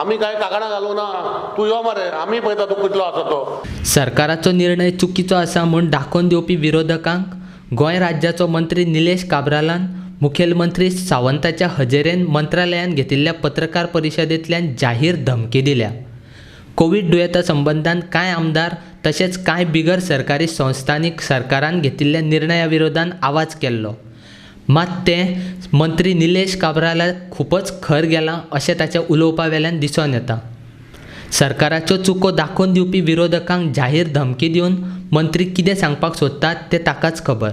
आमी कांय कांकणां घालूं ना. तूं यो मरे, आमी पळयता तूं कितलो आसा तो. सरकाराचो निर्णय चुकीचो आसा म्हूण दाखोवन दिवपी विरोधकांक गोंय राज्याचो मंत्री निलेश काब्रालान मुखेलमंत्री सावंताच्या हजेरेन मंत्रालयान घेतिल्ल्या पत्रकार परिशदेंतल्यान जाहीर धमकी दिल्या. कोवीड दुयेंता संबंदान कांय आमदार तशेंच कांय बिगर सरकारी संस्थांनी सरकारान घेतिल्ल्या निर्णया विरोधान आवाज केल्लो, मात तें मंत्री निलेश काब्रालाक खूबच खर गेलां अशें ताच्या उलोवपा वेल्यान दिसून येता. सरकाराच्यो चुको दाखोवन दिवपी विरोधकांक जाहीर धमकी दिवन मंत्री कितें सांगपाक सोदतात तें ताकाच खबर,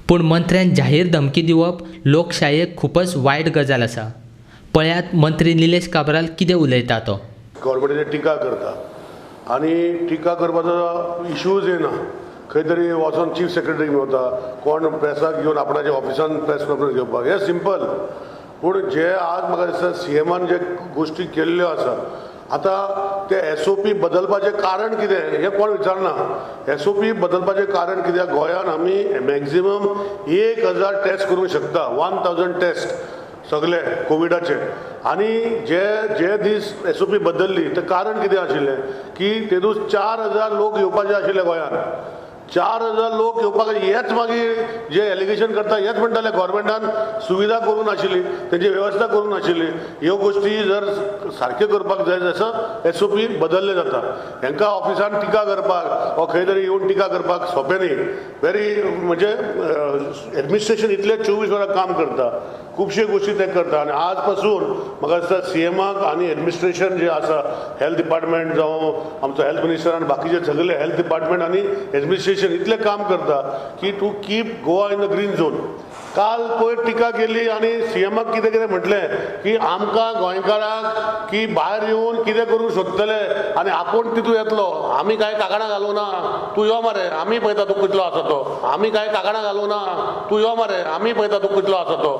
पूण मंत्र्यान जाहीर धमकी दिवप लोकशायेक खूबच वायट गजाल आसा. पळयात मंत्री निलेश काब्राल कितें उलयता तो. गव्हर्मेंटाचेर टिका करता आनी टिका करपाचो इशूज येना. खंय तरी वचोन चीफ सेक्रेटरीक मेवता, कोण प्रेसाक घेवन आपणाच्या ऑफिसान प्रेस कॉन्फरन्स घेवपाक, हें सिंपल. पूण जे आज म्हाका दिसता सीएमान जे गोश्टी केल्ल्यो आसा, आतां ते एसओपी बदलपाचें कारण कितें हें कोण विचारना. एसओपी बदलपाचें कारण कित्याक, गोंयान आमी मॅक्झिमम 1000 टेस्ट करूंक शकता, 1000 टेस्ट सगळे कोविडाचे. आनी जे जे दीस एसओपी बदलली तें कारण कितें आशिल्लें की तेदूस 4000 लोक येवपाचे आशिल्ले गोंयान. 4000 लोक येवपाक, हेच मागीर जे एलिगेशन करता हेच म्हणटाले गव्हर्मेंटान सुविधा करूंक नाशिल्ली, तेंची वेवस्था करूंक नाशिल्ली. ह्यो गोश्टी जर सारक्यो करपाक जाय जसो एसओपी बदल्ले जाता. हेंकां ऑफिसान टिका करपाक वा खंय तरी येवन टिका करपाक सोंपें न्ही. वेरी म्हणजे एडमिनिस्ट्रेशन इतलें 24 वरां काम करता, खुबश्यो गोश्टी ते करता. आनी आज पासून म्हाका दिसता सीएमाक आनी एडमिनिस्ट्रेशन जें आसा, हेल्थ डिपार्टमेंट जावं आमचो हेल्थ मिनिस्टर आनी बाकीचे सगळे हेल्थ डिपार्टमेंट आनी एडमिनिस्ट्रेशन इतलें काम करता की to keep Goa in the green zone. काल पयर टिका केली आनी सीएमाक कितें कितें म्हटलें की आमकां गोंयकारांक की भायर येवन कितें करूंक सोदतले आनी आपूण तितूंत येतलो. आमी कांय कांकणां घालूं ना, तूं यो मरे, आमी पळयता तूं कितलो आसा तो. आमी कांय कांकणां घालूं ना, तूं यो मरे, आमी पळयता तूं कितलो आसा तो.